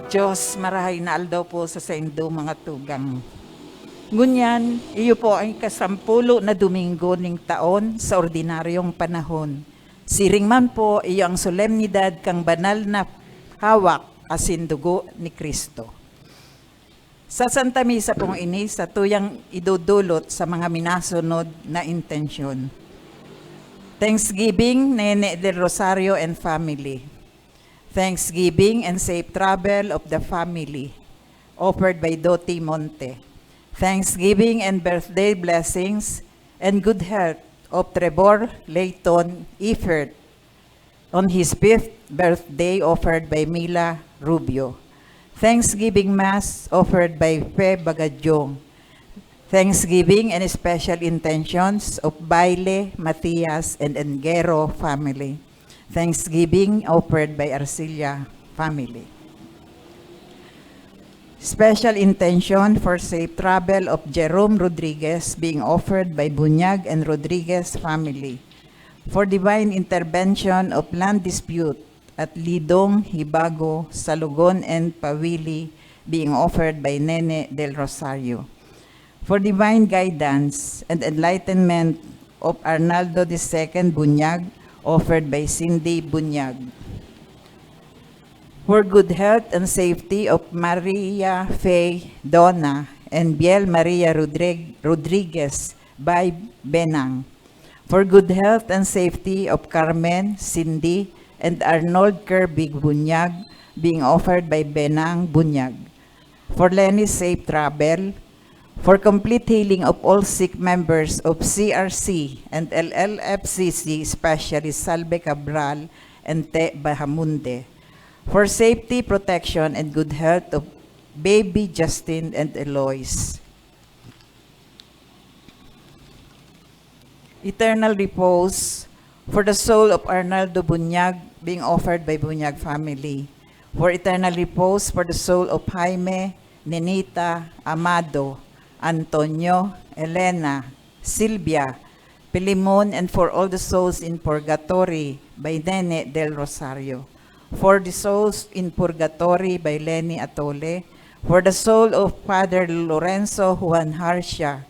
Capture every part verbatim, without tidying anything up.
Diyos, marahay na aldaw po sa saindo, mga tugang. Ngunyan, iyo po ang ikasampulo na Domingo ning taon sa ordinaryong panahon. Siring man po, iyo ang solemnidad kan banal na hawak asin dugo ni Cristo. Sa Santa Misa pong ini, satuyang idodolot sa mga minasunod na intensyon. Thanksgiving, Nene del Rosario and family. Thanksgiving and safe travel of the family, offered by Doti Monte. Thanksgiving and birthday blessings and good health of Trevor Layton Ifert on his fifth birthday, offered by Mila Rubio. Thanksgiving Mass offered by Fe Bagadyong. Thanksgiving and special intentions of Baile, Matias, and Engero family. Thanksgiving offered by Arcilla family. Special intention for safe travel of Jerome Rodriguez being offered by Bunyag and Rodriguez family. For divine intervention of land dispute at Lidong, Hibago, Salogon, and Pawili being offered by Nene del Rosario. For divine guidance and enlightenment of Arnaldo the Second Bunyag, offered by Cindy Bunyag. For good health and safety of Maria Fe Dona and Biel Maria Rodrig-, Rodriguez by Benang. For good health and safety of Carmen, Cindy, and Arnold Kirby Bunyag being offered by Benang Bunyag. For Lenny's safe travel. For complete healing of all sick members of C R C and L L F C C, especially Salve Cabral and Te Bahamonde. For safety, protection, and good health of baby Justin and Eloise. Eternal repose for the soul of Arnaldo Bunyag being offered by Bunyag family. For eternal repose for the soul of Jaime, Nenita, Amado, Antonio, Elena, Silvia, Pilimon, and for all the souls in purgatory by Nene del Rosario. For the souls in purgatory by Lenny Atole. For the soul of Father Lorenzo Juan Harcia,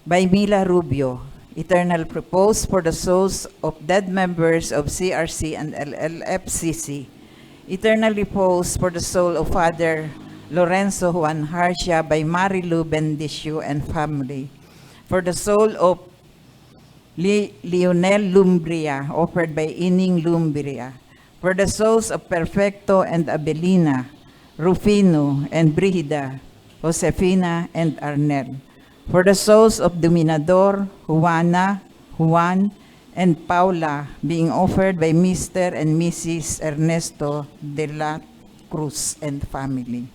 by Mila Rubio. Eternal repose for the souls of dead members of C R C and L L F C C. Eternal repose for the soul of Father Lorenzo Juan Harcia by Marilu Bendicio and family. For the soul of Li-, Lionel Lumbria, offered by Ining Lumbria. For the souls of Perfecto and Abelina, Rufino and Brigida, Josefina and Arnel. For the souls of Dominador, Juana, Juan, and Paula, being offered by Mister and Missus Ernesto de la Cruz and family.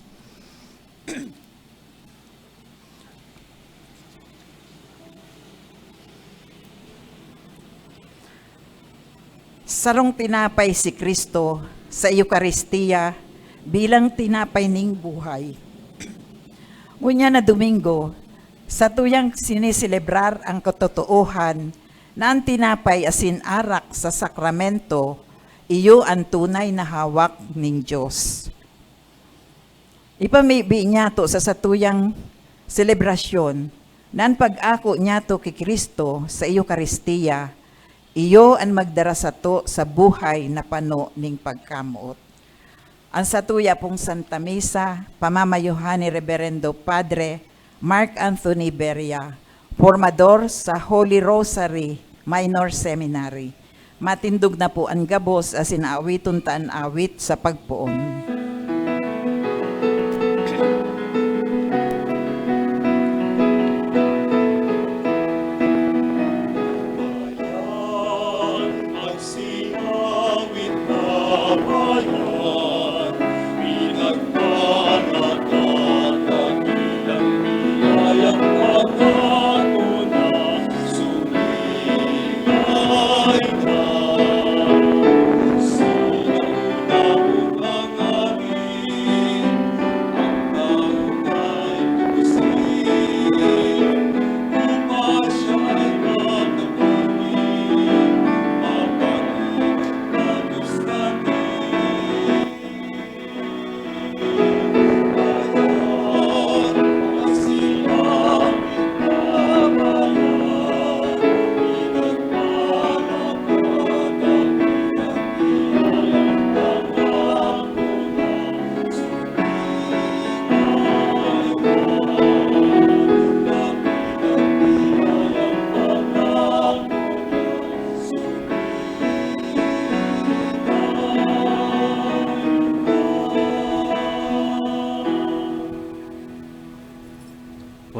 Sarong tinapay si Cristo sa Eukaristia bilang tinapay ning buhay. Ngunyan na Domingo, satuyang siniselebrar ang katotoohan na an tinapay asin arak sa sakramento, iyo an tunay na hawak nin Dios. Ipamibi niyato sa satuyang selebrasyon na an pag-ako niyato ki Cristo sa Eukaristia, iyo an magdara sato sa buhay na pano nin pagkamoot. An satuya pong Santa Misa, pamamayohan ni Reberendo Padre Mark Anthony Beria, formador sa Holy Rosary Minor Seminary. Matindog na po an gabos asin aawiton ta an awit sa pagpoon.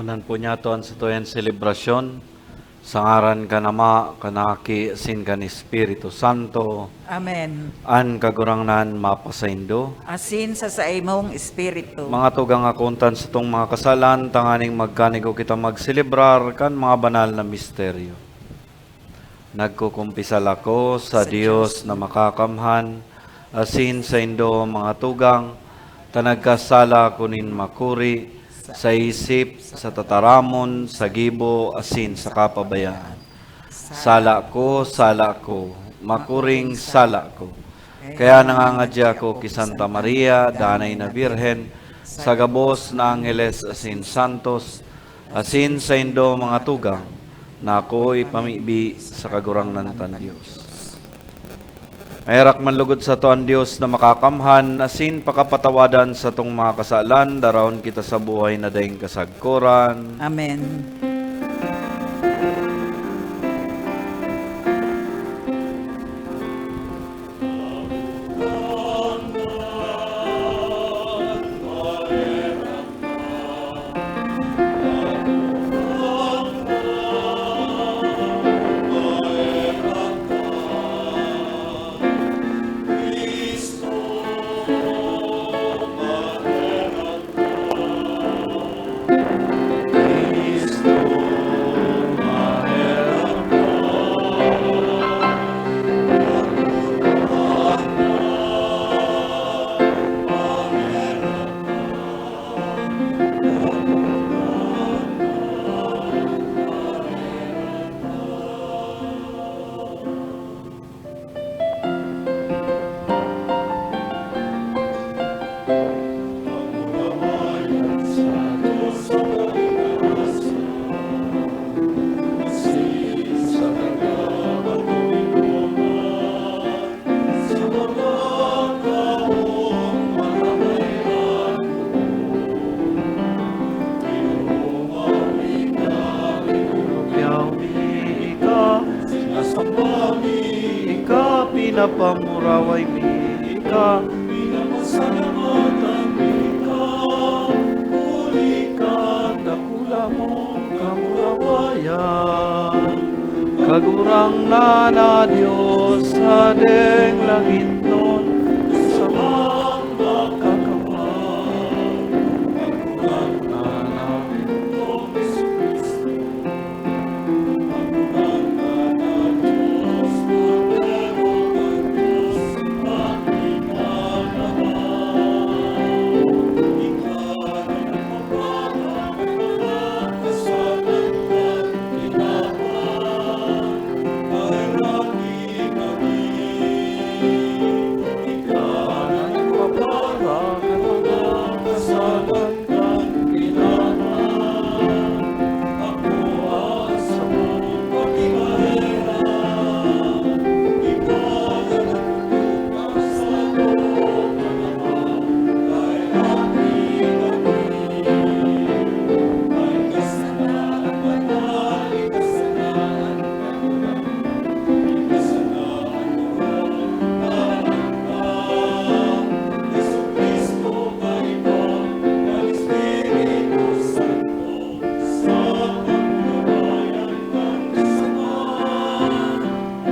Nan po niya to an satuyan selebrasyon, sa ngaran kan Ama, kan Aki, asin kan Espiritu Santo. Amen. An Kagurangnan mapasaindo. Asin sa saimong espiritu. Mga tugang, akontan satong mga kasalan, tanganing magkanigo kita magselebrar kan mga banal na misteryo. Nagkukumpisal ako sa Sa Dios Dios na makakamhan, asin saindo, mga tugang, ta nagkasala ako nin makuri, sa isip, sa tataramon, sa gibo, asin sa kapabayaan. Sala ko, sala ko, makuring sala ko. Kaya nangangadya ako ki Santa Maria, Danay na Birhen, sa gabos na angheles asin santos, asin saindo, mga tugang, na ako ipamibi sa Kagurangnan tan Dios. Maherak man lugod sato an Dios na makakamhan, asin pakapatawadan satong mga kasalan, daraon kita sa buhay na daing kasagkoran. Amen. Yaw mi ika, sinasamba mi ika, pinapamuraway mi ika, pinapasalamatan mi ika, huli kan dakula mong kamurawayan. Kagurangnan na Dios, sa deng langitnon, sa mga kakamay.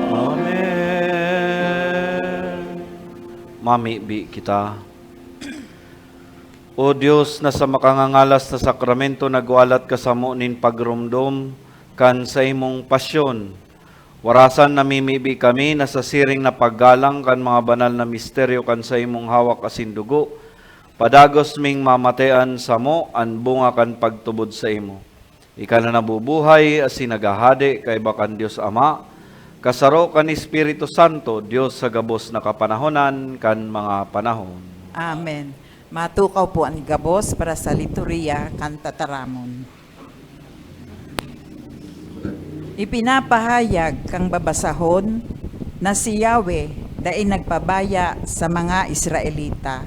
Amen. Mamibi kita. O Dios, na sa makangangalas na sakramento nagwalat ka samo nin pagromdom kan saimong pasyon, warasan namimibi kami na sa siring na paggalang kan mga banal na misteryo kan saimong hawak asin dugo, padagos ming mamatean samo an bunga kan pagtubod saimo. Ika na nabubuhay asin naghahade kaiba kan Dios Ama, kasaro kan Espiritu Santo, Dios sa gabos na kapanahonan kan mga panahon. Amen. Matukaw po an gabos para sa liturhiya kan tataramon. Ipinapahayag kan babasahon na si Yahweh dai nagpabaya sa mga Israelita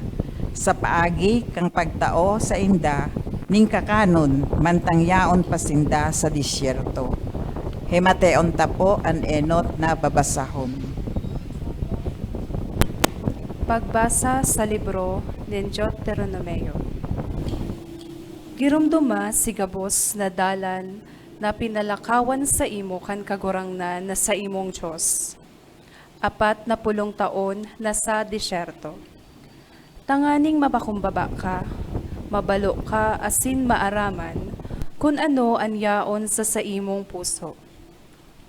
sa paagi kan pagtao sainda nin kakanon mantang yaon pa sinda sa disyerto. Himateon ta po an enot na babasahon. Pagbasa sa libro nin Deuteronomio. Giromdoma si gabos na dalan na pinalakawan saimo kan Kagurangnan na saimong Dios, apat na pulong taon na sa desyerto, tanganing mapakumbaba ka, mabalo ka asin maaraman kun ano an yaon sa saimong puso,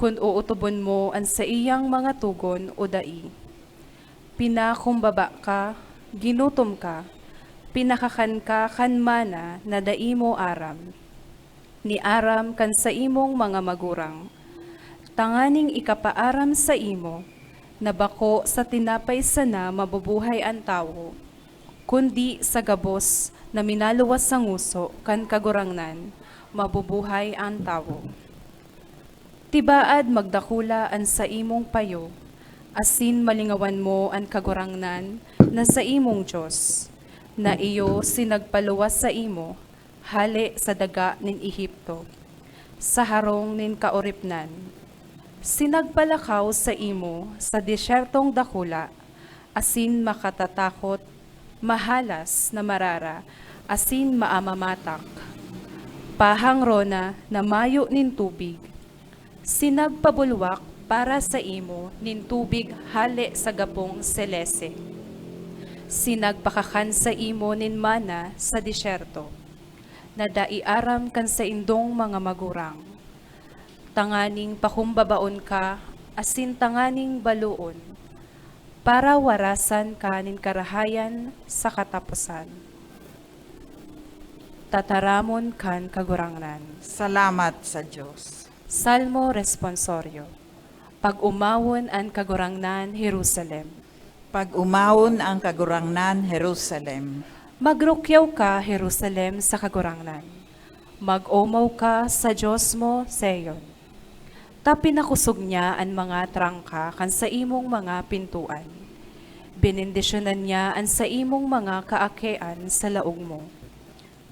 kun ootobon mo an saiyang mga togon o dai. Pinakumbaba ka, ginutom ka, pinakakan ka kan mana na dai mo aram, ni aram kan saimong mga magurang, tanganing ikapaaram saimo na bako sa tinapay sana mabubuhay an tawo, kundi sa gabos na minaluwas sa ngoso kan Kagurangnan mabubuhay an tawo. Tibaad magdakula an saimong payo, asin malingawan mo an Kagurangnan na saimong Dios, na iyo sinagpaluwas saimo hale sa daga nin Egipto, sa harong nin kaoripnan. Sinagpalakaw saimo sa desyertong dakula asin makatatakot, mahalas na marara asin maamamatak, pahangrona na mayo nin tubig. Sinagpabulwak para saimo nin tubig hale sa gapong selese. Sinagpakakan saimo nin mana sa desyerto, na dai aram kan saindong mga magurang, tanganing pakumbabaon ka asin tanganing baloon, para warasan ka nin karahayan sa kataposan. Tataramon kan Kagurangnan. Salamat sa Dios. Salmo Responsorio. Pag-omawon an Kagurangnan, Jerusalem. Pag-omawon an Kagurangnan, Jerusalem. Magrukyaw ka, Jerusalem, sa Kagurangnan. Mag-omaw ka sa Dios mo, Sion. Ta pinakosog niya an mga trangka kan saimong mga pintoan. Benendisyonan niya an saimong mga kaakian sa laog mo.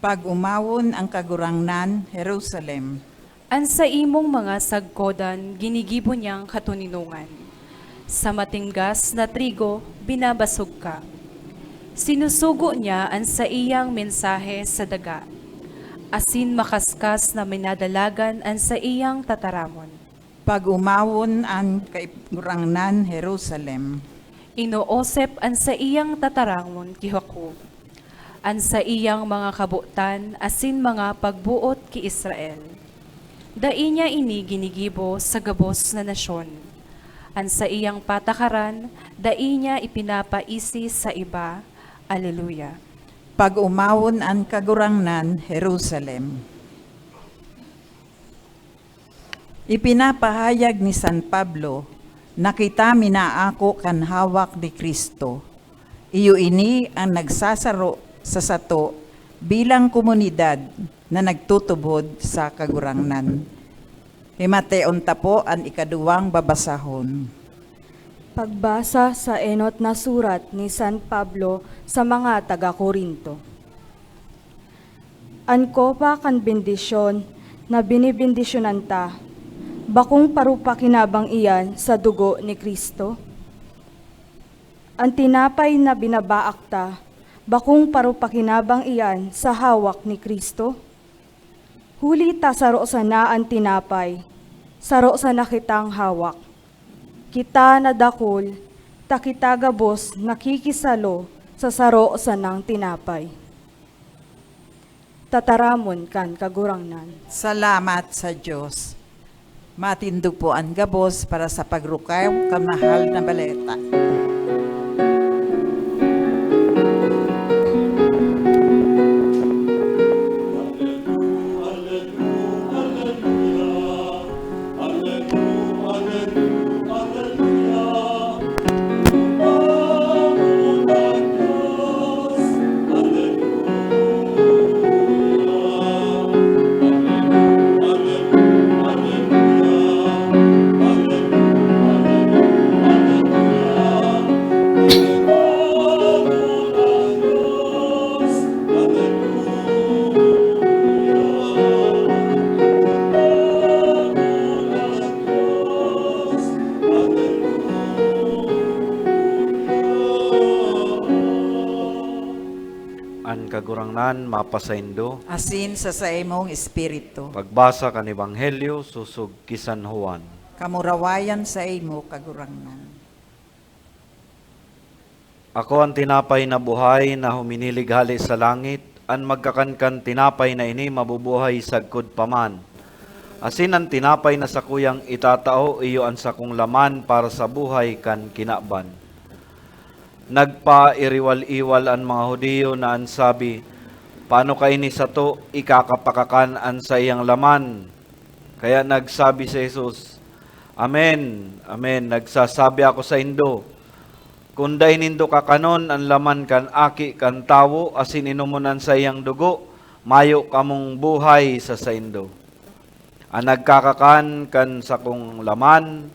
Pag-omawon an Kagurangnan, Jerusalem. An saimong mga sagkodan ginigibo niyang katoninongan. Sa matinggas na trigo, binabasog ka. Sinusugo niya an saiyang mensahe sa daga, asin makaskas na minadalagan an saiyang tataramon. Pag-omawon an Kagurangnan, Jerusalem. Inoosep an saiyang tataramon ki Jacob, an saiyang mga kabotan asin mga pagboot ki Israel. Dai niya ini ginigibo sa gabos na nasyon. An saiyang patakaran, dai niya ipinapaisi sa iba. Aleluya. Pag-omawon an Kagurangnan, Jerusalem. Ipinapahayag ni San Pablo na kita minaako kan hawak ni Cristo. Iyo ini an nagsasaro sa sato bilang komunidad na nagtutubod sa Kagurangnan. Himateon ta po an ikaduwang babasahon. Pagbasa sa enot na surat ni San Pablo sa mga taga-Corinto. An kopa kan bendisyon na binibendisyonan ta, bakong parupakinabang iyan sa dugo ni Cristo? An tinapay na binabaak ta, bakong parupakinabang iyan sa hawak ni Cristo? Huli ta saro sana an tinapay, saro sana kitang hawak. Kita na dakul, ta kita gabos nakikisalo sa saro sanang tinapay. Tataramon kan Kagurangnan. Salamat sa Dios. Matindog po an gabos para sa pagrukaw kan Mahal na Baleta. An Kagurangnan mapasaindo. Asin sa saimong espiritu. Pagbasa kan Ebanghelyo sosog ki San Juan. Kamurawayan saimo, Kagurangnan. Ako an tinapay na buhay na huminilig hale sa langit. An magkakan kan tinapay na ini mabubuhay sagkod pa man. Asin an tinapay na sakuyang itatao iyo an sakong laman para sa buhay kan kinaban. Nagpairiwal-iwal an mga Judio na an sabi, "Paano kaini sato ikakapakakan an saiyang laman?" Kaya nagsabi si Jesus, "Amen, amen, nagsasabi ako saindo, kun dai nindo kakanon an laman kan Aki kan Tawo asin inomon an saiyang dugo, mayo kamong buhay sa saindo. An nagkakakan kan sakong laman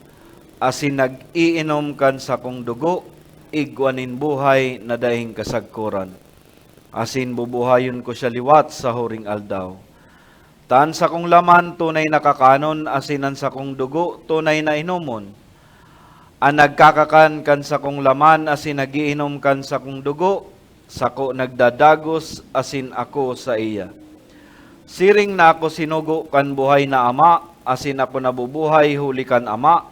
asin nag-iinom kan sakong dugo, igwa nin buhay na daing kasagkoran, asin bubuhayon ko siya liwat sa huring aldaw. Ta an sakong laman tunay na kakanon asin an sakong dugo tunay na inomon. An nagkakakan kan sakong laman asin nag-iinom kan sakong dugo, sako nagdadagos asin ako saiya. Siring na ako sinugo kan buhay na Ama, asin ako nabubuhay huli kan Ama,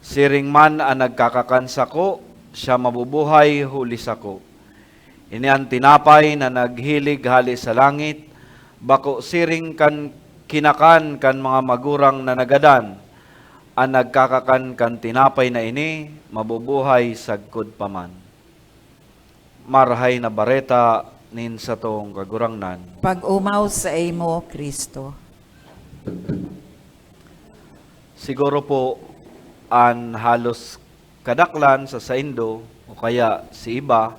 siring man an nagkakakan sako, siya mabubuhay huli sako. Ini an tinapay na naghilig hale sa langit, bako siring kan kinakan kan mga magurang na nagadan. An nagkakakan kan tinapay na ini, mabubuhay sagkod pa man." Marahay na Bareta nin satong Kagurangnan. Pag-omaw saimo, Cristo. Siguro po, an halos kadaklan sa saindo o kaya si iba,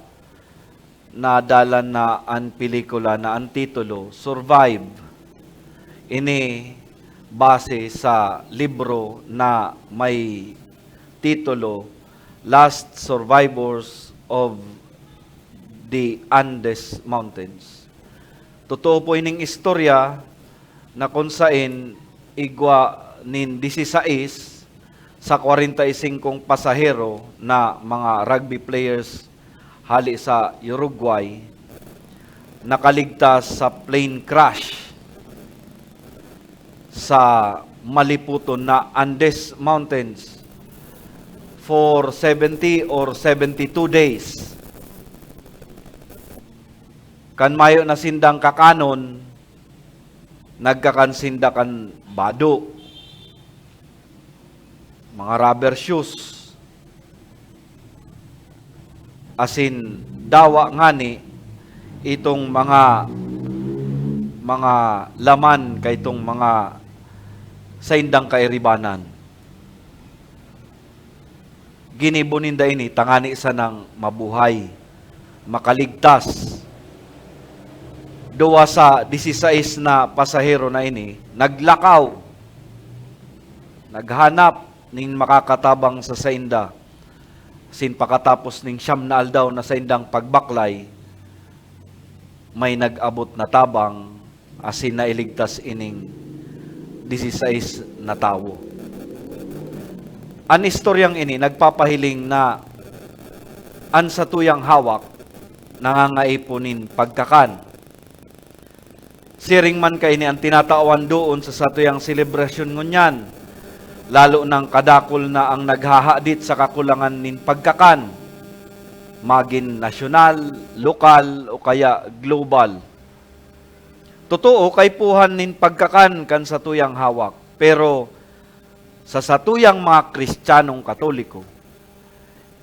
nadalan na an pelikula na an titulo, Survive. Ini base sa libro na may titulo, Last Survivors of the Andes Mountains. Totoo po ining istorya na kun saen igwa nin disisais sa kwarenta y singkong pasahero na mga rugby players hale sa Uruguay, nakaligtas sa plane crash sa maliputon na Andes Mountains for seventy or seventy-two days. Kan mayo na sindang kakanon, nagkakan sinda kan bado, mga rubber shoes, asin dawa ngani itong mga, mga laman kaitong mga saindang kairibanan. Ginibo ninda ini tangani sanang mabuhay, makaligtas. Duwa sa disisais na pasahero na ini naglakaw, naghanap nin makakatabang sa sainda. Sin pakatapos ning siyam na aldaw na saindang pagbaklay, may nag-abot na tabang asin nailigtas ining disisais na tawo. An istoryang ini nagpapahiling na an satuyang hawak nangangaipo nin pagkakan. Siring man kaini an tinatawan doon sa satuyang selebrasyon ngunyan, lalo nang kadakul na ang naghahadit sa kakulangan nin pagkakan, magin nasyonal, lokal, o kaya global. Totoo, kaipuhan nin pagkakan kan satuyang hawak, pero sa satuyang mga Kristiyanong Katoliko,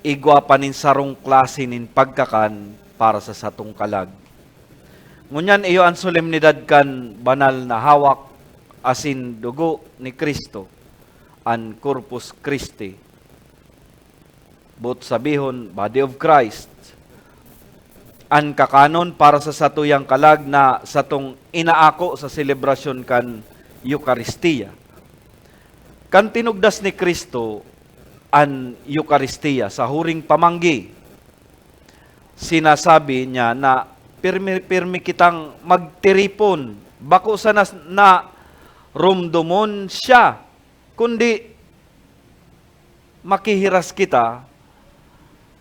igwa pa nin sarong klase nin pagkakan para sa satong kalag. Ngunyan iyo an solemnidad kan banal na hawak asin dugo ni Cristo, an Corpus Christi. Boot sabihon, Body of Christ. An kakanon para sa satuyang kalag na satong inaako sa selebrasyon kan Eukaristia. Kan tinugdas ni Cristo an Eukaristia sa huring pamanggi, sinasabi niya na pirmi-pirmi kitang magtiripon, bako sana na romdomon siya, kundi makihiras kita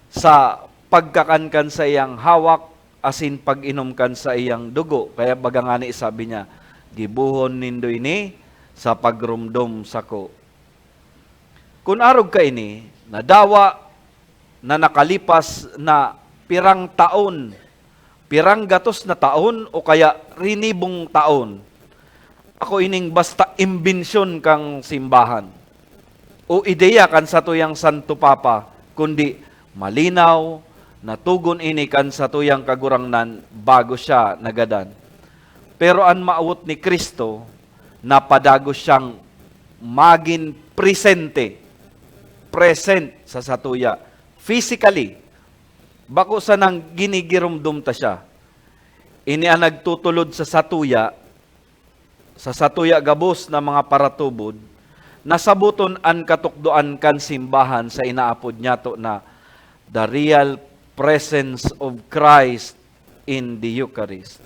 sa pagkakan kan saiyang hawak asin pag-inom kan saiyang dugo. Kaya baga ngani sabi niya, "Gibohon nindo ini sa pagromdom sako." Kun arog kaini, nadawa na nakalipas na pirang taon, pirang gatos na taon o kaya rinibong taon, ako ining basta imbensyon kan simbahan o ideya kan satuyang Santo Papa, kundi malinaw na togon ini kan satuyang Kagurangnan bago siya nagadan. Pero an mawot ni Cristo, napadagos siyang magin presente, present sa satuya, physically. Bako sanang ginigiromdom ta siya. Ini an nagtutulod sa satuya, sa satuya gabos na mga paratubod, na saboton an katukdoan kan simbahan sa inaapod niyato na the real presence of Christ in the Eucharist,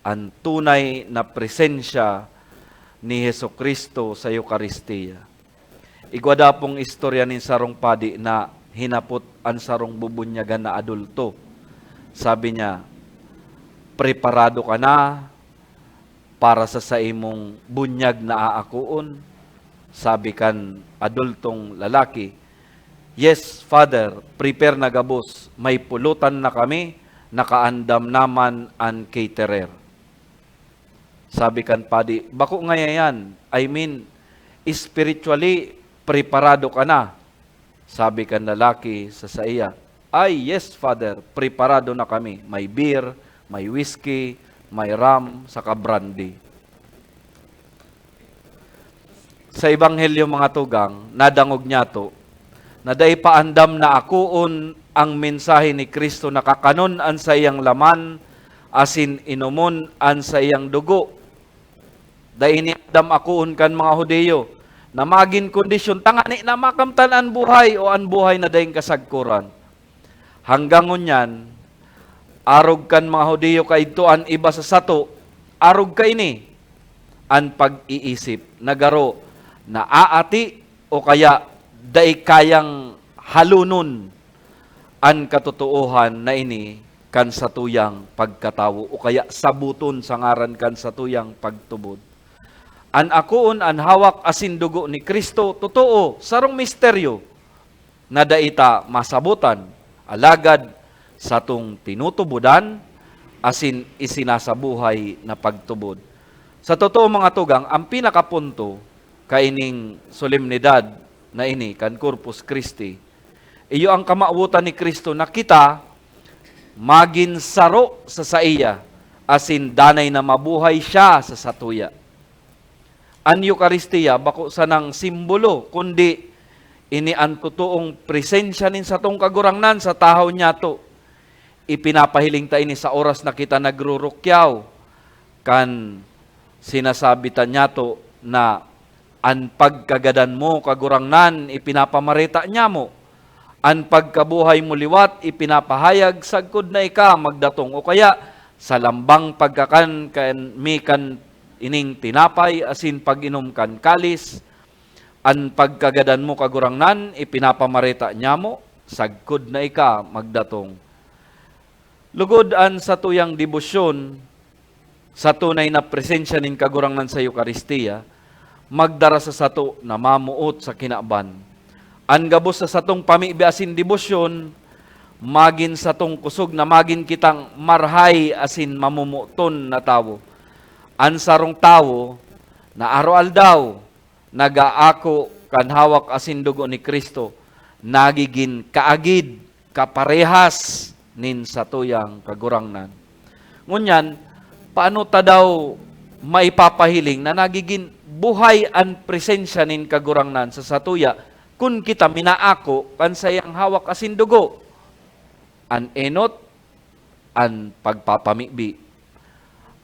an tunay na presensya ni Jesu-Cristo sa Eukaristia. Igwa da pong istorya nin sarong padi na hinapot an sarong bubunyagan na adulto. Sabi niya, "Preparado ka na para sa saimong bunyag na aakoon?" Sabi kan adultong lalaki, "Yes, Father, prepare na gabos. May pulutan na kami, nakaandam na man an caterer." Sabi kan padi, "Bako ngaya yan. I mean, spiritually, preparado ka na?" Sabi kan lalaki sa saiya, "Ay, yes, Father, preparado na kami. May beer, may whiskey, may rum, saka brandy." Sa Ebanghelyo, mga tugang, nadangog niyato na dai pa andam na akoon ang mensahe ni Cristo na kakanon an saiyang laman asin inomon an saiyang dugo. Dai ini andam akoon kan mga Judio na magin kondisyon tangani na makamtan an buhay o an buhay na daing kasagkoran. Hanggang ngunyan, arog kan mga Judio kaidto an iba sa sato, arog kaini an pag-iisip na garo naaati o kaya dai kayang halonon an katotoohan na ini kan satuyang pagkatawo o kaya saboton sa ngaran kan satuyang pagtubod. An akoon an hawak asin dugo ni Cristo, totoo, sarong misteryo na dai ta masabotan, alagad satong tinutubodan asin isinasabuhay na pagtubod. Sa totoo, mga tugang, ang pinakapunto kaining solemnidad na ini kan Corpus Christi, iyo ang kamawotan ni Cristo na kita magin saro sa saiya, asin danay na mabuhay siya sa satuya. An Eukaristia bako sanang simbolo, kundi ini an totoong presensya nin satong Kagurangnan sa tahaw niyato. Ipinapahiling ta ini sa oras na kita nagrurukyaw, kan sinasabi ta niyato na, "An pagkagadan mo, Kagurangnan, ipinapamareta niamo. An pagkabuhay mo liwat, ipinapahayag sagkod na ika magdatong." O kaya, sa lambang pagkakan kami kan ining tinapay asin pag-inom kan kalis, "An pagkagadan mo, Kagurangnan, ipinapamareta niamo sagkod na ika magdatong." Lugod an satuyang debosyon sa tunay na presensya nin Kagurangnan sa Eukaristia, magdara sa sato na mamoot sa kinaban. An gabos sa satong pamibi asin debosyon, magin satong kusog na magin kitang marhay asin mamomoton na tawo. An sarong tawo na aroaldaw nag-aako kan hawak asin dugo ni Cristo, nagigin kaagid, kaparehas nin satuyang Kagurangnan. Ngunyan, paano ta daw maipapahiling na nagigin buhay an presensya nin Kagurangnan sa satuya kun kita minaako kan saiyang hawak asin dugo? An enot, an pagpapamibi.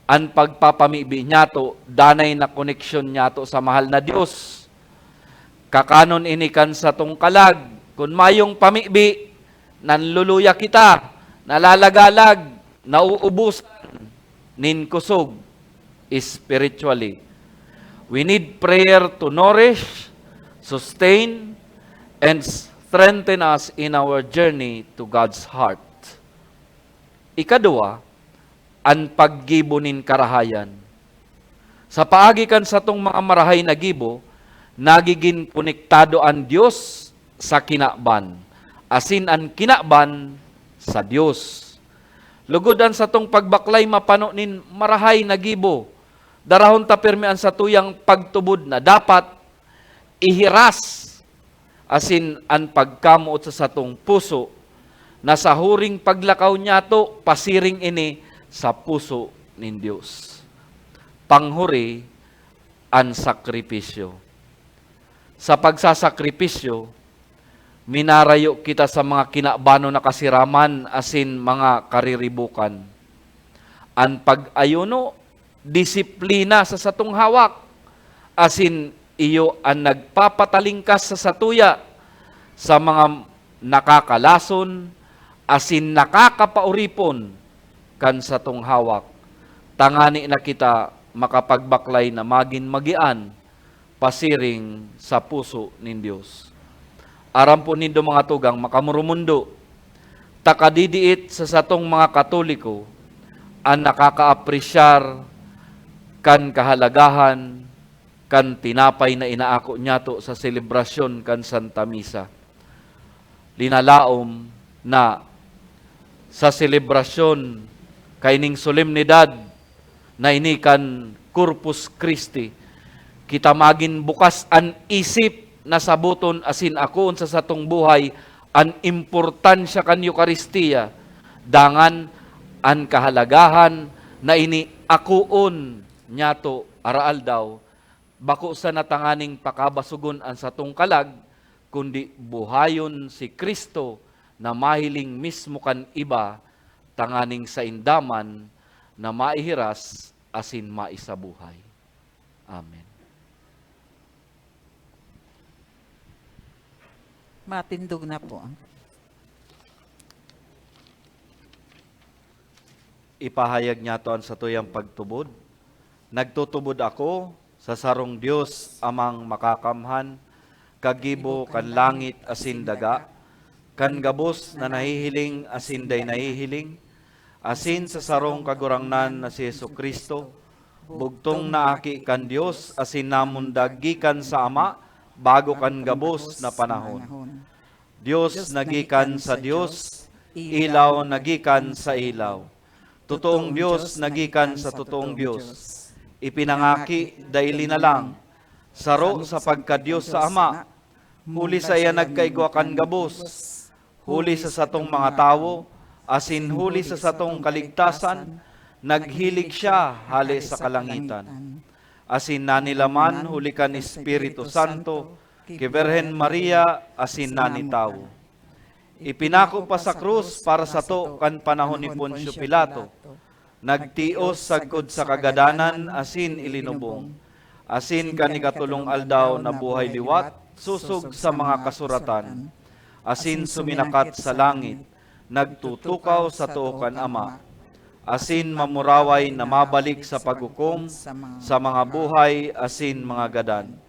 An pagpapamibi niyato, danay na koneksyon niyato sa mahal na Dios. Kakanon ini kan satong kalag. Kun mayong pamibi, nanluluya kita, nalalagalag, nauubusan nin kusog spiritually. We need prayer to nourish, sustain, and strengthen us in our journey to God's heart. Ikaduwa, an paggibo nin karahayan. Sa paagi kan satong mga marahay na gibo, nagigin konektado an Dios sa kinaban, asin an kinaban sa Dios. Lugod an satong pagbaklay mapano nin marahay na gibo. Darahon ta pirmi an satuyang pagtubod na dapat ihiras asin an pagkamoot sa satong puso, na sa huring paglakaw niyato, pasiring ini sa puso nin Dios. Panghuri, an sakripisyo. Sa pagsasakripisyo, minarayo kita sa mga kinabanon na kasiraman asin mga kariribukan. An pag-ayuno, disiplina sa satong hawak, asin iyo an nagpapatalingkas sa satuya sa mga nakakalason asin nakakapaoripon kan satong hawak, tangani na kita makapagbaklay na magin magian pasiring sa puso nin Dios. Aram po nindo, mga tugang, makamurumundo, ta kadidiit sa satong mga Katoliko an nakakaapresyar kan kahalagahan kan tinapay na inaako niyato sa selebrasyon kan Santa Misa. Linalaom na sa selebrasyon kaining solemnidad na ini kan Corpus Christi, kita magin bukas an isip na saboton asin akoon sa satong buhay an importansya kan Eukaristia, dangan an kahalagahan na ini akoon niyato araaldaw, bako sana tanganing pakabasogon an satong kalag, kundi buhayon si Cristo na mahiling mismo kan iba, tanganing sainda man na maihiras asin maisabuhay. Amen. Matindog na po. Ipahayag niyato an satuyang pagtubod. Nagtutubod ako sa sarong Dios, Amang Makakamhan, kagibo kan langit asin daga, kan gabos na nahihiling asin dai nahihiling, asin sa sarong Kagurangnan na si Jesu-Cristo, bugtong na Aki kan Dios asin namundag gikan sa Ama bago kan gabos na panahon. Dios na gikan sa Dios, ilaw na gikan sa ilaw. Totoong Dios na gikan sa totoong Dios. Ipinangaki, dai linalang. Saro sa pagka-Dios sa Ama. Huli saiya nagkaigwa kan gabos. Huli sa satong mga tawo, asin huli sa satong kaligtasan, naghilig siya hale sa kalangitan. Asin nanilaman huli kan Espiritu Santo, ki Birhen Maria, asin nani tawo. Ipinako pa sa krus para sato kan panahon ni Poncio Pilato. Nagtios sagkod sa kagadanan asin ilinubong. Asin kan ikatolong aldaw nabuhay liwat, sosog sa mga kasuratan. Asin suminakat sa langit, nagtutukaw sa too kan Ama. Asin mamuraway na mabalik sa paghukom sa mga buhay asin mga gadan.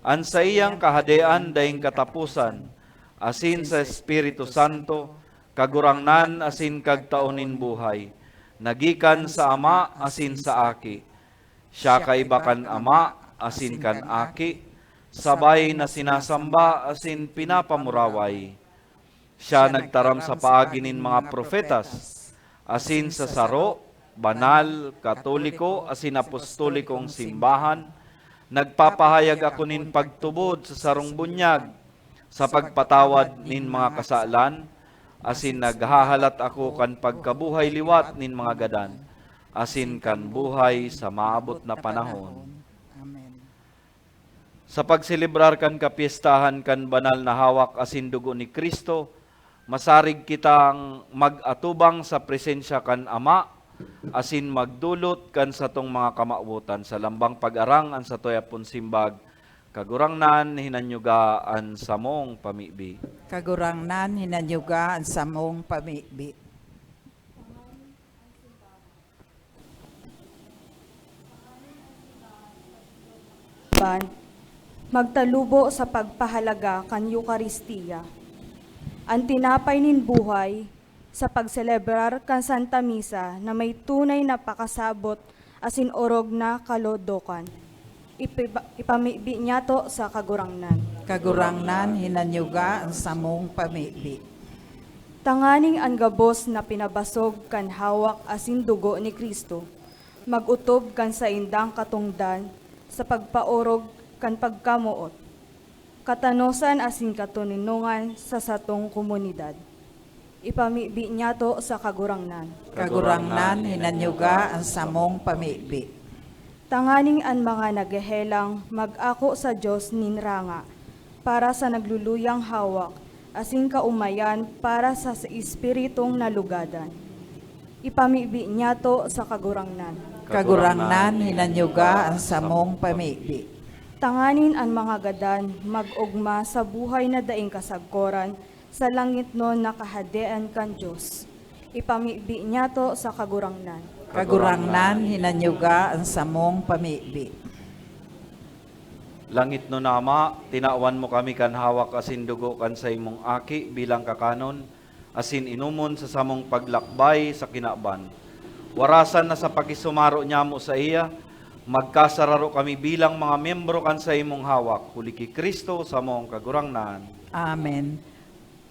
An saiyang kahadean daing kataposan, asin sa Espiritu Santo, Kagurangnan asin Kagtao nin buhay, na gikan sa Ama asin sa Aki. Siya kaiba kan Ama asin kan Aki, sabay na sinasamba asin pinapamuraway. Siya nagtaram sa paagi nin mga propetas, asin sa saro, banal, katoliko, asin apostolikong simbahan. Nagpapahayag ako nin pagtubod sa sarong bunyag, sa pagpatawad nin mga kasalan, asin naghahalat ako kan pagkabuhay liwat nin mga gadan, asin kan buhay sa maabot na panahon. Amen. Sa pagselebrar kan kapyestahan kan banal na hawak asin dugo ni Cristo, masarig kitang mag-atubang sa presensya kan Ama asin magdolot kan satong mga kamawotan. Sa lambang pag-arang, an satoya pon simbag, Kagurangnan, hinanyuga an samong pamibi. Kagurangnan, hinanyuga an samong pamibi. Ban, magtalubo sa pagpahalaga kan Eukaristia. An tinapay nin buhay, sa pagselebrar kan Santa Misa na may tunay na pakasabot asin orog na kalodokan. Ipiba-, ipamibi niyato sa Kagurangnan. Kagurangnan, hinanyuga an samong pamibi. Tanganing an gabos na pinabasog kan hawak asin dugo ni Cristo mag-otob kan saindang katongdan sa pagpaorog kan pagkamoot, katanosan asin katoninongan sa satong komunidad. Ipamibi niyato sa Kagurangnan. Kagurangnan, hinanyuga an samong pamibi. Tanganing an mga naghehelang mag-ako sa Dios nin ranga para sa nagluluyang hawak, asin kaomayan para sa, sa espiritong nalugadan. Ipamibi niyato sa Kagurangnan. Kagurangnan, hinanyuga an samong pamibi. Tanganing an mga gadan mag-ogma sa buhay na daing kasagkoran sa langitnon na Kahadean kan Dios. Ipamibi niyato sa Kagurangnan. Kagurangnan, hinanyuga an samong pamibi. Langitnon na Ama, tinawan mo kami kan hawak asin dugo kan saimong Aki bilang kakanon asin inomon sa samong paglakbay sa kinaban. Warasan na sa pakisumaro nyamo saiya, magkasararo kami bilang mga miyembro kan saimong hawak, huli ki Cristo, samong Kagurangnan. Amen.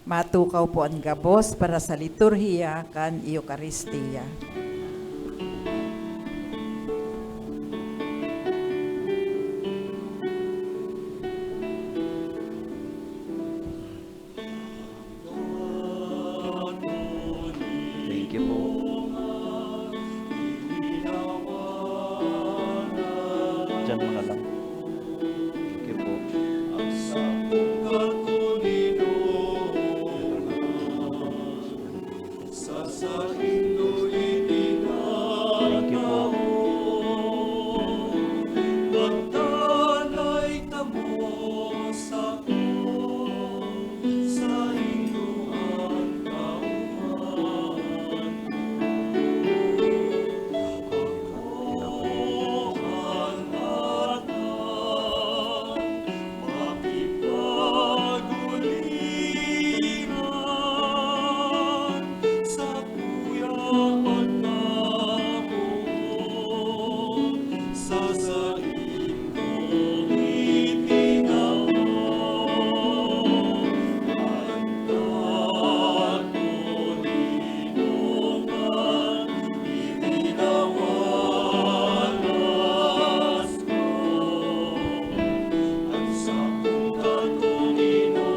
Matukaw po an gabos para sa liturhiya kan Eukaristia. Thank you po. Diyan mo na lang. Thank you po. Thank you po.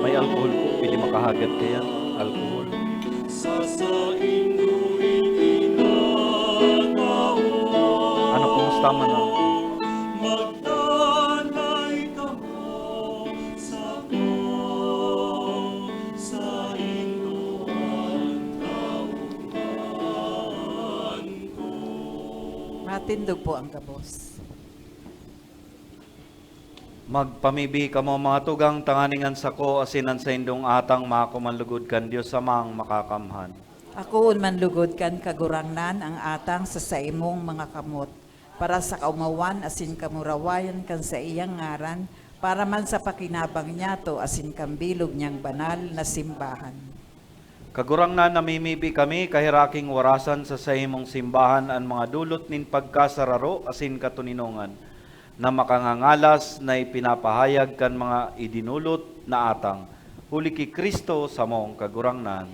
May alcohol po, pwede makahagad kaya? Alcohol. Ano, kumusta man ang Matindog po ang gabos. Magpamibi kamo, mga tugang, tanganing an sako asin an saindong atang maako man lugod kan Dios Amang Makakamhan. Akoon man lugod kan Kagurangnan ang atang sa saimong mga kamot, para sa kaomawan asin kamurawayan kan saiyang ngaran, para man sa pakinabang niyato asin kan bilog niyang banal na simbahan. Kagurangnan, namimibi kami, kahiraking warasan sa saimong simbahan an mga dulot nin pagkasararo asin katoninongan na makangangalas na ipinapahayag kan mga idinulot na atang, huli ki Cristo, samong Kagurangnan.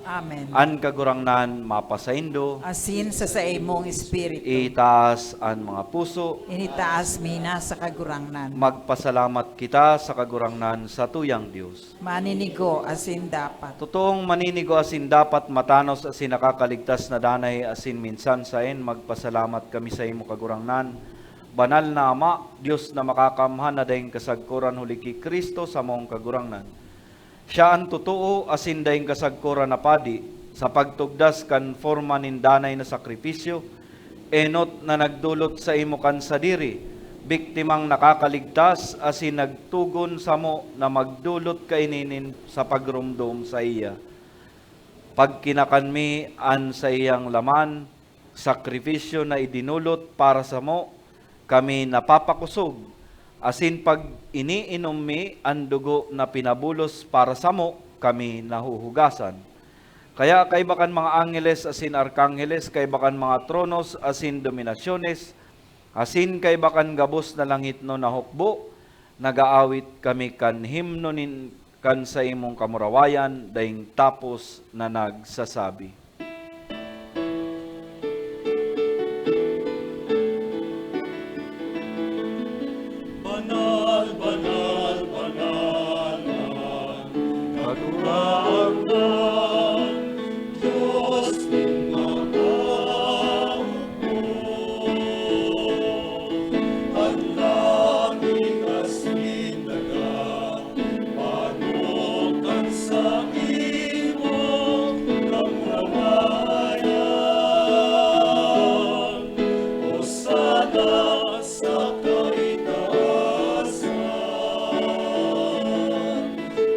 Amen. An Kagurangnan mapasaindo. Asin sa saimong espiritu. Itaas an mga puso. Initaas mi na sa Kagurangnan. Magpasalamat kita sa Kagurangnan, satuyang Dios. Maninigo asin dapat. Totoong maninigo asin dapat, matanos asin nakakaligtas na danay, asin minsan saen magpasalamat kami saimo, Kagurangnan. Banal na Ama, Dios na makakamhan na daing kasagkoran huli ki Cristo, samong Kagurangnan. Siya an totoo asin daing kasagkoran na Padi. Sa pagtugdas kan forma nin danay na sakripisyo, enot na nagdolot saimo kan sadiri, biktimang nakakaligtas asin nagtugon samo na magdolot kaini nin sa pagromdom saiya. Pagkinakan mi an saiyang laman, sakripisyo na idinolot para samo, kami napapakosog, asin pag iniinom mi an dugo na pinabulos para samo, kami nahuhugasan. Kaya kaiba kan mga angheles asin arkangheles, kaiba kan mga tronos asin dominasyones, asin kaiba kan gabos na langitnon na hukbo, nag-aawit kami kan himno nin kan saimong kamurawayan daing tapos na nagsasabi, "Banal, banal, banal an Kagurangnan, Dios nin mga hukbo. An langit asin daga, pano kan saimong kamurawayan. Hosana sa kaitaasan.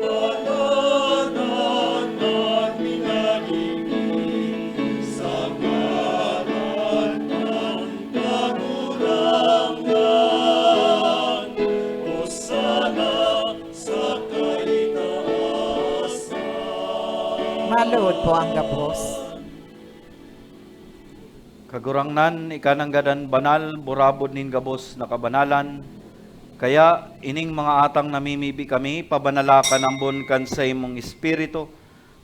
Pananan an minagigin sa ngaran kan Kagurangnan. Hosana sa kaitaasan. Maluhod po ang gabos. Kagurangnan, ika nanggad an banal, burabod nin gabos na kabanalan. Kaya, ining mga atang namimibi kami, pabanala kan ambon kan saimong Espiritu,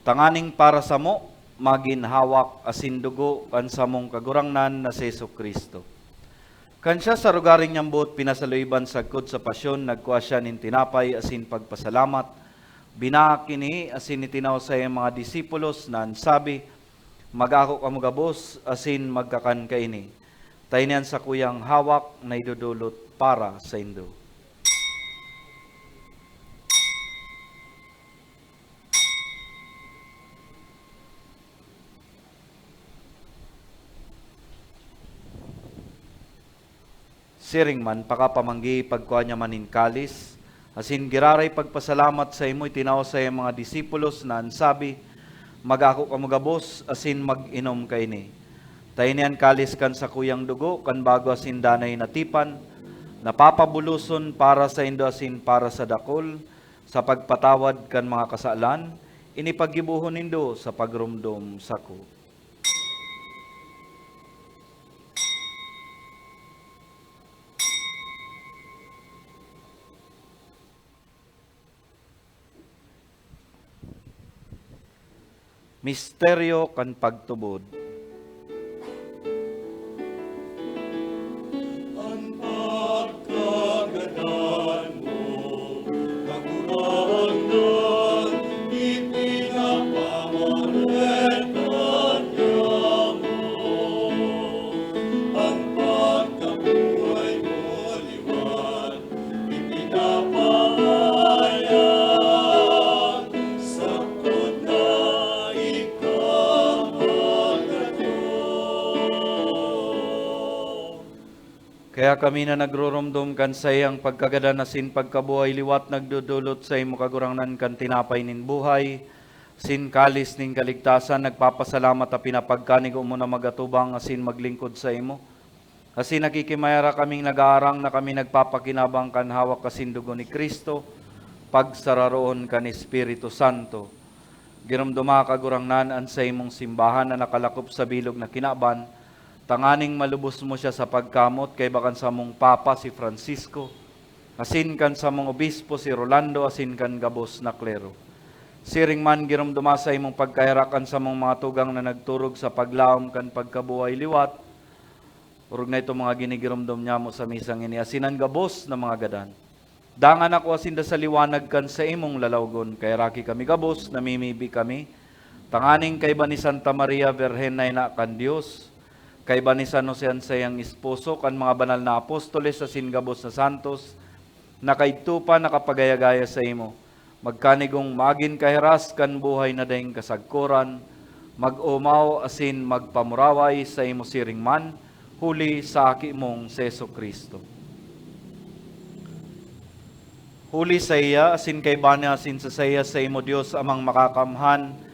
tanganing para samo, magin hawak asin dugo kan samong Kagurangnan na si Jesu-Cristo. Kan siya sa rogaring niyang boot pinasaluiban sagkod sa pasyon, nagkua siya nin tinapay asin pagpasalamat, binaak ini asin itinao sa iyang mga disipulos na an sabi, "Mag-ako kamo gabos asin magkakan kaini. Ta ini an sakuyang hawak na idodolot para saindo." Siring man, pakapamanggi, pagkua niya man nin kalis, asin giraray pagpasalamat saimo, itinao sa iyang mga disipulos na an sabi, "Mag-ako kamo gabos, asin mag-inom kaini. Ta ini an kalis kan sakuyang dugo kan bago asin danay na tipan, na papabuloson para saindo asin para sa dakul, sa pagpatawad kan mga kasalan. Ini paggibohon nindo sa pagromdom sako." Misteryo kan pagtubod. An pagkagadan mo, Kagurangnan, ipinapamareta niamo. An pagkabuhay mo liwat, ipinapahayag, sagkod na ika magkagadan. Kaya kami na nagroromdom kan saiyang pagkagadan asin pagkabuhay liwat, nagdodolot saimo, Kagurangnan, kan tinapay nin buhay, asin kalis nin kaligtasan, nagpapasalamat ta pinapagkanigo mo na mag-atubang asin maglingkod saimo. Asin nakikimaherak kaming nag-aarang na kami nagpapakinabang kan hawak asin dugo ni Cristo, pagsararoon kan Espiritu Santo. Giromdoma, Kagurangnan, an saimong simbahan na nakalakop sa bilog na kinaban, tanganing malubos mo siya sa pagkamot, kaiba kan samong Papa, si Francisco, asin kan samong Obispo, si Rolando, asin kan gabos na klero. Siring man, giromdoma saimong pagkaherak an samong mga tugang na nagturog sa paglaom kan pagkabuhay liwat, orog na itong mga ginigiromdom niamo sa misang ini, asin an gabos na mga gadan. Dangan ako asin da sa liwanag kan saimong lalawgon. Kaheraki kami gabos, namimibi kami, tanganing kaiba ni Santa Maria Birhen na ina kan Dios, kaiba ni San Jose an saiyang esposo, kan mga banal na apostoles asin gabos na santos, na kaidto pa nakapagaya-gaya saimo, magkanigong magin kahiras kan buhay na daing kasagkoran, mag-omaw asin magpamuraway saimo siring man, huli sa Aki mong si Jesu-Cristo. Huli saiya, asin kaiba niya, asin sa saiya, saimo, Dios Amang Makakamhan,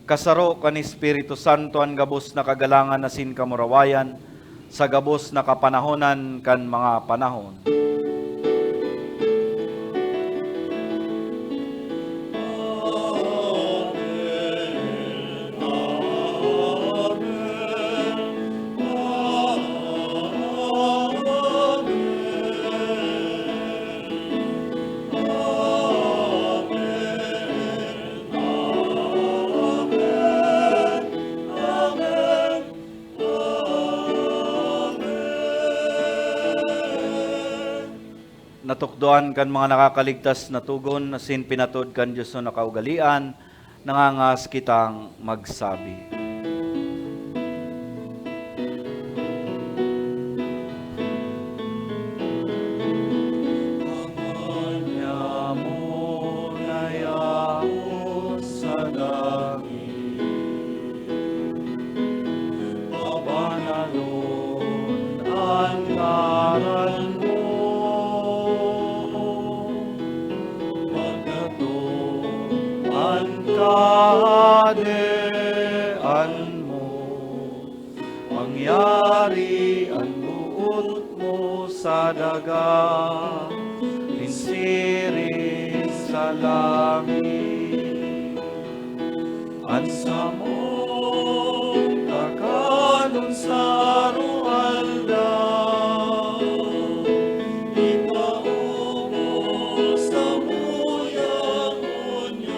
kasaro kan Espiritu Santo, an gabos na kagalangan asin kamurawayan, sa gabos na kapanahonan kan mga panahon. Natukdoan kan mga nakakaligtas na togon asin pinatod kan Dios na kaugalean, nangangas kitang magsabi. Ama niamo na yaon sa langit, pabanalon an ngaran mo. Magdatong an kahadean mo. Mangyari an boot mo sa daga, nin siring sa langit. An samong kakanon sa aroaldaw, itao mo samuya ngunyan.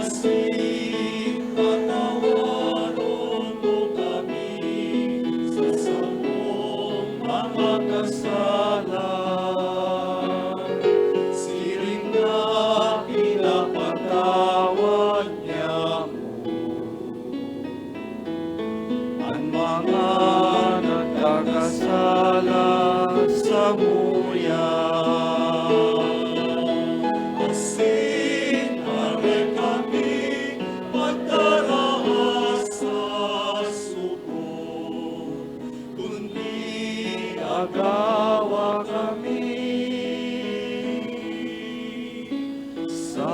Asin patawaron mo kami sa samong mga kasalan, siring na pinapatawad niamo an mga nagkakasala samuya. Asin dai kami pagdaraha sa sugod, kundi agawa kami sa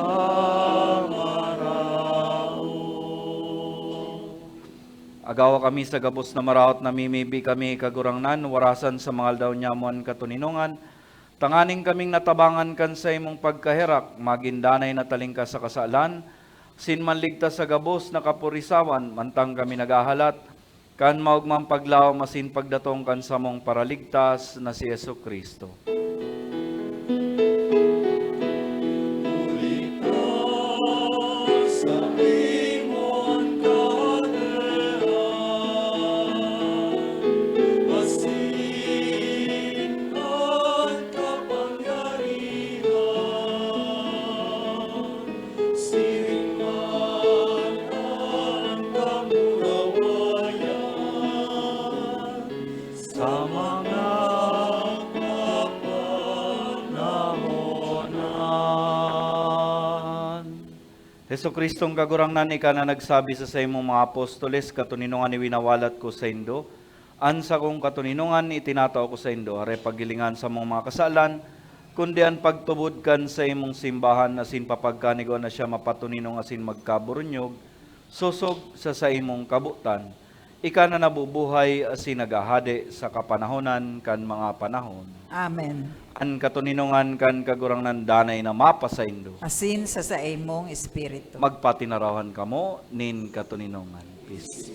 maraot. Agawa kami sa gabos na maraot, namimibi kami, Kagurangnan, warasan sa mga aldaw nyamo an katoninongan, tanganing kaming natabangan kan saimong pagkaherak, magin danay na talingkas sa kasalan, asin manligtas sa gabos na kapurisawan, mantang kami naghahalat kan maogmang paglaom asin pagdatong kan samong Paraligtas na si Jesu-Cristo. Huli ta sa Timon Kahadean, asin an kapangyarihan, siring man an kamurawayan sa mga kapanahonan. Jesu-Cristong Kagurangnan, ika na nagsabi sa saimong mga apostoles, "Katoninongan iwinawalat ko saindo, an sakong katoninongan itinatao ko saindo." Hare paghilingan samong mga kasalan, kundi an pagtubod kan saimong simbahan, asin papagkanigoan na siya mapatoninong asin magkaburunyog, sosog sa saimong kabotan. Ika na nabubuhay asin naghahade sa kapanahonan kan mga panahon. Amen. An katoninongan kan Kagurangnan danay na mapasaindo. Asin sa saimong espiritu. Magpatinarawan kamo nin katoninongan. Peace.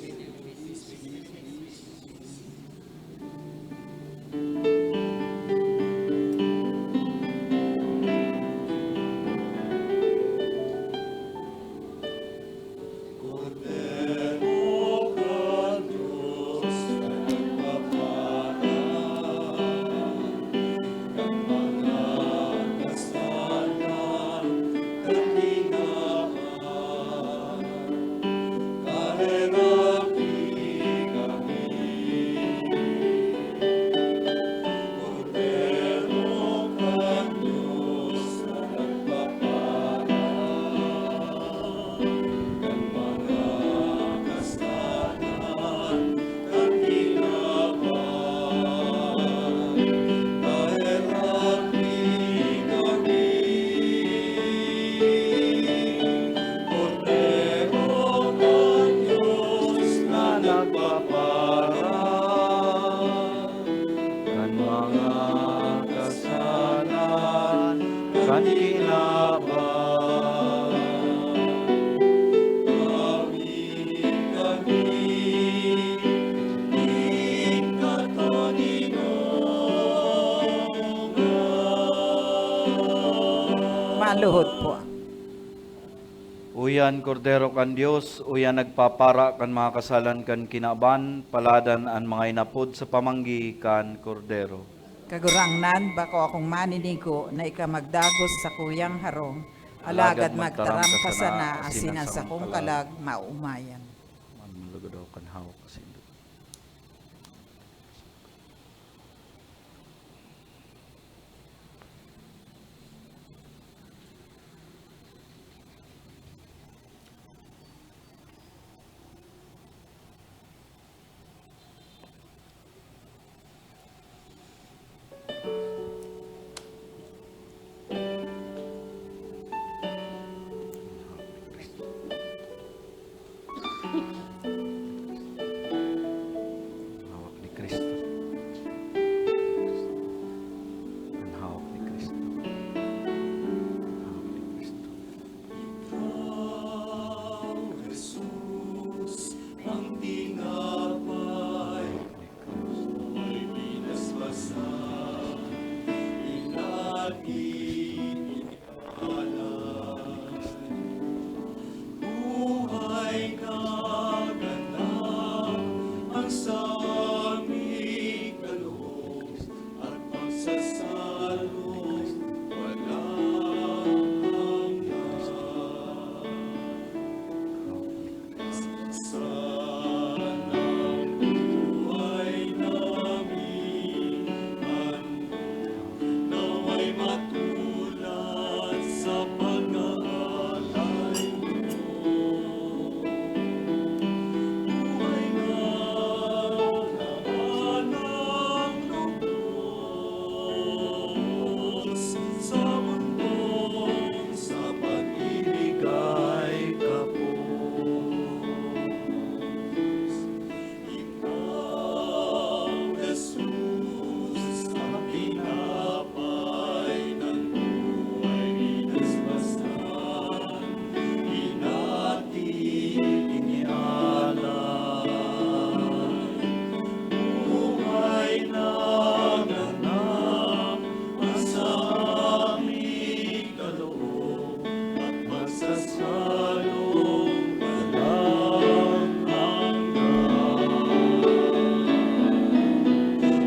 Kan mga kasalan kan kinaban. Tawi kami nin katoninongan. Maluhod po. O Uya an Kordero kan Dios, uya nagpapara kan mga kasalan kan kinaban, paladan an mga inapod sa pamanggi kan Kordero. Kagurangnan, bako akong maninigo na ika magdagos sa kuyang harong, alagad magtaram ka sana asin an sakong kalag maomayan. Manlugod ako kan hawak sa indo. Hawak ni Cristo. An hawak ni Cristo. Hawak ni Cristo. Ikaw, Jesus, ang tinapay, ako'y pinaspasan, inati, Buhay na ganap ang saming kaloob at pagsasalong walang hanggan. Sanang buhay naming naway matulad sa pag-aalay mo. Buhay na naman ang lubos sa mundong sa pag-ibig ay kapos. Ikaw, Jesus, ang tinapay ng buhay, pinaspasan, inati, inialay. Buhay na ganap ang sa aming kaloob at pagsasalong walang hanggan.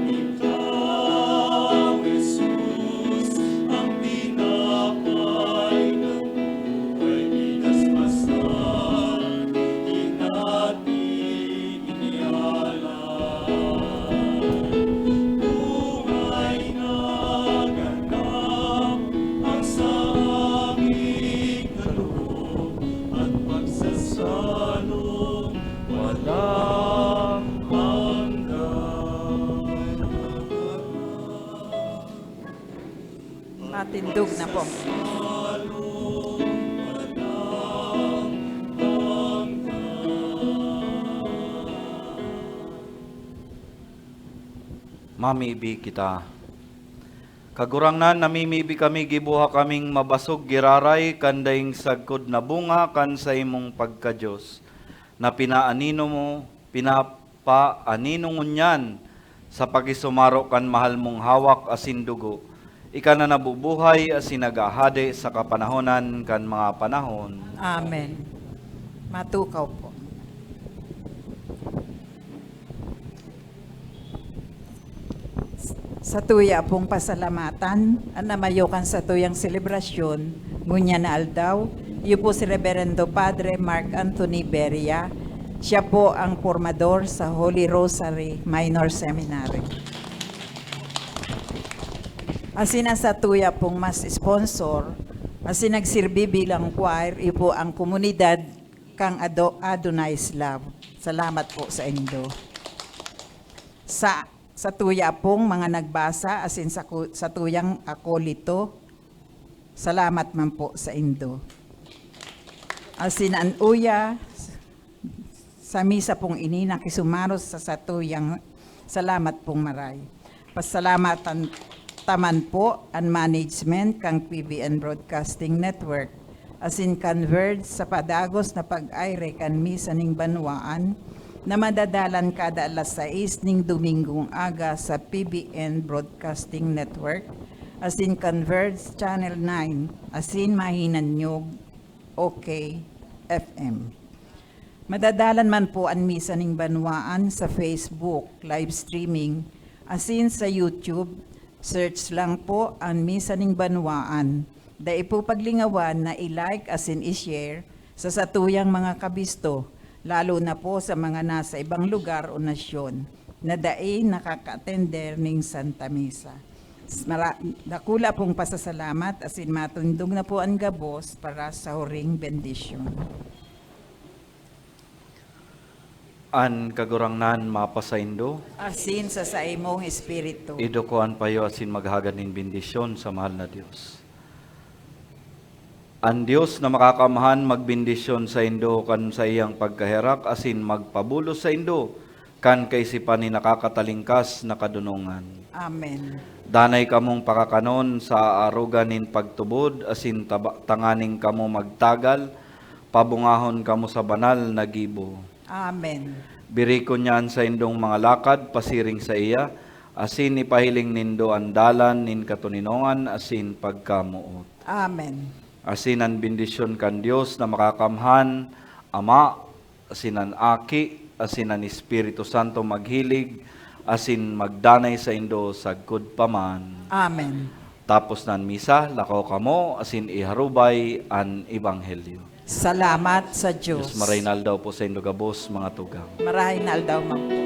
Ikaw, Jesus, ang tinapay na buhay, pinaspasan, inati, inialay. Buhay na ganap ang sa aming kaloob at pagsasalong walang hanggan. Matindog na po. Mamibi kita. Kagurangnan, namimibi kami, gibuha kaming mabasog giraray kan daing sagkod na bunga kan saimong pagka-Dios, na pinaanino mo, pinapaanino ngunyan sa pakisumaro kan mahal mong hawak asin dugo, ika na nabubuhay asin naghahade sa kapanahonan kan mga panahon. Amen. Matukaw po. Satuya pong pasalamatan an namayo kan satuyang selebrasyon ngunyan na aldaw, iyo po si Reverendo Padre Mark Anthony Beria. Siya po ang pormador sa Holy Rosary Minor Seminary. Asin an satuya pong mas sponsor, asin nagsirbi bilang choir, iyo po ang komunidad kan Ado-, Adonai's Love. Salamat po sa indo. Sa, satuya pong mga nagbasa, asin sa ku-, satuyang akolito, salamat man po sa indo. Asin an uya, sa misa pong ini, nakisumaros sa satuyang salamat pong maray. Pasalamatan ta man po an management kan P B N Broadcasting Network, asin kan Verge sa padagos na pag-aire kan misa ning banwaan na madadalan kada alas sais ning Domingong aga sa P B N Broadcasting Network, asin kan Verge Channel nine, asin mahinanyog, okay, F M. Madadalan man po an Misa ning Banwaan sa Facebook live streaming, asin sa YouTube, search lang po an Misa ning Banwaan. Dai po paglingawan na i-like asin i-share sa satuyang mga kabisto, lalo na po sa mga nasa ibang lugar o nasyon na dai nakaka-atender ning Santa Misa. Mara-, dakula pong pasasalamat asin matindog na po an gabos para sa huring bendisyon. An Kagurangnan mapasaindo. Asin sa saimong espiritu. Iduko an payo asin maghagad nin bendisyon sa mahal na Dios. An Dios na makakamhan magbendisyon saindo kan saiyang pagkaherak asin magpabulos saindo kan kaisipan nin nakakatalingkas na kadonongan. Amen. Danay kamong pakakanon sa aarogan nin pagtubod asin taba-, tanganing kamo magtagal, pabungahon kamo sa banal na gibo. Amen. Birikon niya an saindong mga lakad pasiring saiya, asin ipahiling nindo an dalan nin katoninongan asin pagkamoot. Amen. Asin an bendisyon kan Dios na makakamhan, Ama, asin an Aki, asin an Espiritu Santo maghilig asin magdanay saindo sagkod pa man. Amen. Tapos na an misa, lakaw kamo asin iharubay an ebanghelyo. Salamat sa Diyos. Diyos, maray na aldaw po saindo gabos, mga tugang. Maray na aldaw man po.